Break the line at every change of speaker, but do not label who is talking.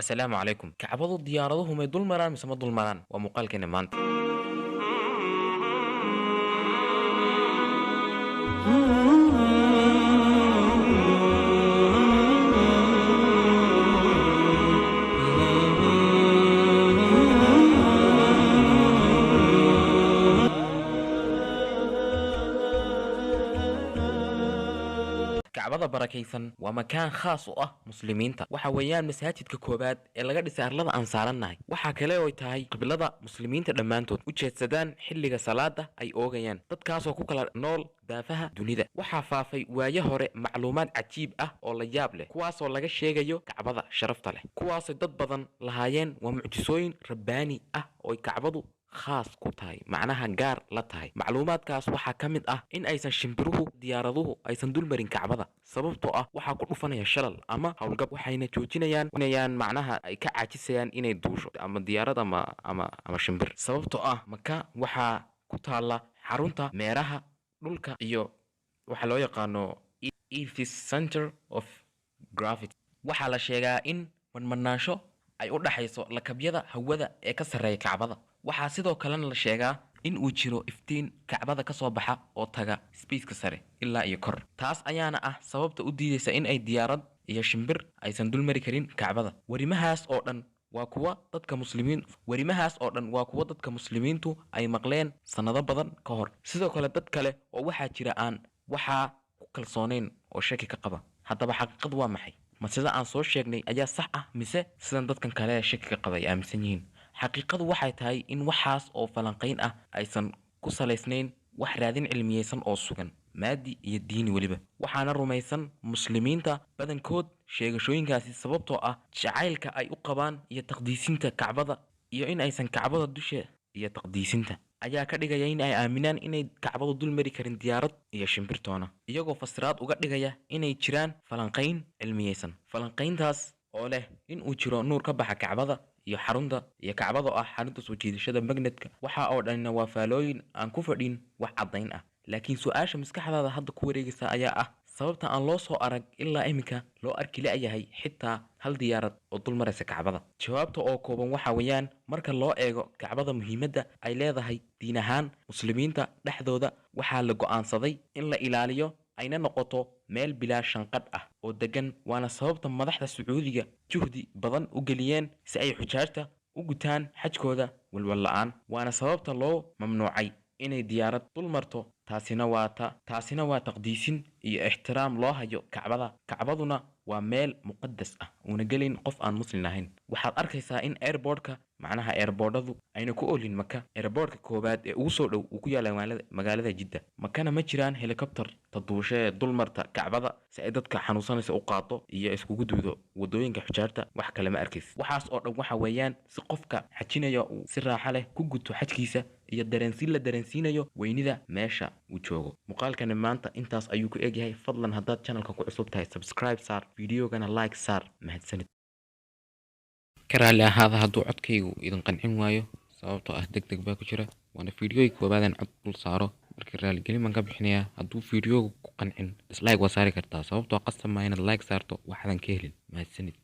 Asalaamu calaykum. Kacbadu diyaaraduhu may dul maraan mise ma dul maraan? Waa muuqaalkeena maanta. Kacbada barakaysan waa makaan khaas u ah Muslimiinta. Waxa weeyaan masaajidka koowaad ee laga dhisay arlada aan saarannahay. Waxaa kale oo ay tahay qiblada Muslimiinta dhammaantood u jeedsadaan xilliga salaada ay oogayaan, dadkaasoo ku kala nool daafaha dunida. Waxaa faafay waayo hore macluumaad cajiib ah oo la yaab leh, kuwaasoo laga sheegayo Kacbada sharafta leh, kuwaasoo dad badan lahaayeen waa mucjisooyin rabbaani ah oo ay Kacbadu khaas ku tahay, macnaha gaar la tahay. Macluumaadkaas waxaa ka mid ah in aysan shimbiruhu, diyaaraduhu aysan dulmarin Kacbada, sababtoo ah waxaa ku dhufanaya shalal ama howlgab, waxayna joojinayaan inayaan, macnaha ay ka caajisayaan inay duusho ama diyaarad ama shimbir, sababtoo ah Maka waxaa ku taala xarunta meeraha dhulka iyo waxaa loo yaqaano Earth's Center of Gravity. Waxaa la sheegaa in madmadnaansho ay u dhaxayso lakabyada hawada ee ka sarreeya Kacbada. Waxaa sidoo kalena la sheegaa in uu jiro iftiin Kacbada ka soo baxa oo taga spaceka sare ilaa iyo kor. Taas ayaana ah sababta u diidaysa in ay diyaarad iyo shimbir aysan dulmari karin Kacbada. Warimahaas oo dhan waa kuwa dadka Muslimiin, warimahaas oo dhan waa kuwa dadka Muslimiintu ay maqleen sannado badan ka hor. Sidoo kale dad kale oo waxaa jira aan waxaa ku kalsoonayn oo shaki ka qaba. Haddaba xaqiiqadu waa maxay? Ma sida aan soo sheegnay ayaa sax ah, mise sidan dadkan kale ee shakiga qaba ay aaminsan yihiin? Xaqiiqadu waxay tahay in waxaas oo falanqayn ah aysan ku salaysnayn wax raadin cilmiyeysan oo sugan, maadi iyo diini weliba. Waxaana rumaysan Muslimiinta badankood sheegashooyinkaasi, sababtoo ah jacaylka ay u qabaan iyo taqdiisinta Kacbada, iyo in aysan Kacbada dusha iyo taqdiisinta ayaa ka dhigaya in ay aaminaan inay Kacbadu dul mari karin diyaarad iyo shimbirtoona, iyagoo fasiraad uga dhigaya inay jiraan falanqayn cilmiyeysan, falanqayntaas oo leh in uu jiro nuur ka baxa Kacbada iyo xarunta iyo Kacbada oo ah xarunta soo jiidashada magnetka. Waxa oo dhanina waa faalooyin aan ku fadhin wax caddayn ah. Laakiin su-aasha maskaxdaada hadda ku wareegaysa ayaa ah sababta aan loo soo arag ilaa iminka loo arki la'yahay xitaa hal diyaarad oo dul maraysa Kacbada. Jawaabta oo kooban waxa weeyaan, marka loo eego Kacbada muhiimadda ay leedahay diin ahaan Muslimiinta dhexdooda, waxaa la go'aansaday in la ilaaliyo ayna noqoto meel bilaa shanqadh ah oo degan. Waana sababta madaxda Sacuudiga juhdi badan u geliyeen si ay xujaajta u gutaan xajkooda walwal la'aan, waana sababta loo mamnuucay inay diyaarad dul marto. Taasina waa taqdiisin iyo ixtiraam loo hayo Kacbada. Kacbaduna waa meel muqadas ah uuna gelin qof aan Muslim ahayn. Waxaad arkaysaa in airportka, macnaha airportadu ayna ku oolin Maka. Airportka koowaad ee ugu soo dhow uu ku yaala magaalada Jidda. Makana ma jiraan helicopter taduushe ee dul marta Kacbada si ay dadka xanuunsanaysa u qaado iyo iskugu duudo wadooyinka xujaarta. Wax kale ma arkaysa. Waxaas oo dhan waxa weeyaan si qofka xajinaya uu si raaxa leh ku guto xajkiisa iyo dareensiin la dareensiinayo weynida meesha uu joogo. Muuqaalkani maanta intaas ayuu ku egyahay. Fadlan haddaad channelka ku cusub tahay, subscribe saar, videogana like saar. Mahadsanid. Ka raalli ahaada hadduu codkaygu idin qancin waayo, sababtoo ah deg deg baa ku jira, waana fiidiyooyi koobaadan cod dul saaro. Marka raaligelin baan ka bixinayaa hadduu fiidiyooga ku qancin. Dislike waa saari kartaa, sababtoo qasab maa inaad like saarto waxaadan ka helin. Mahadsanid.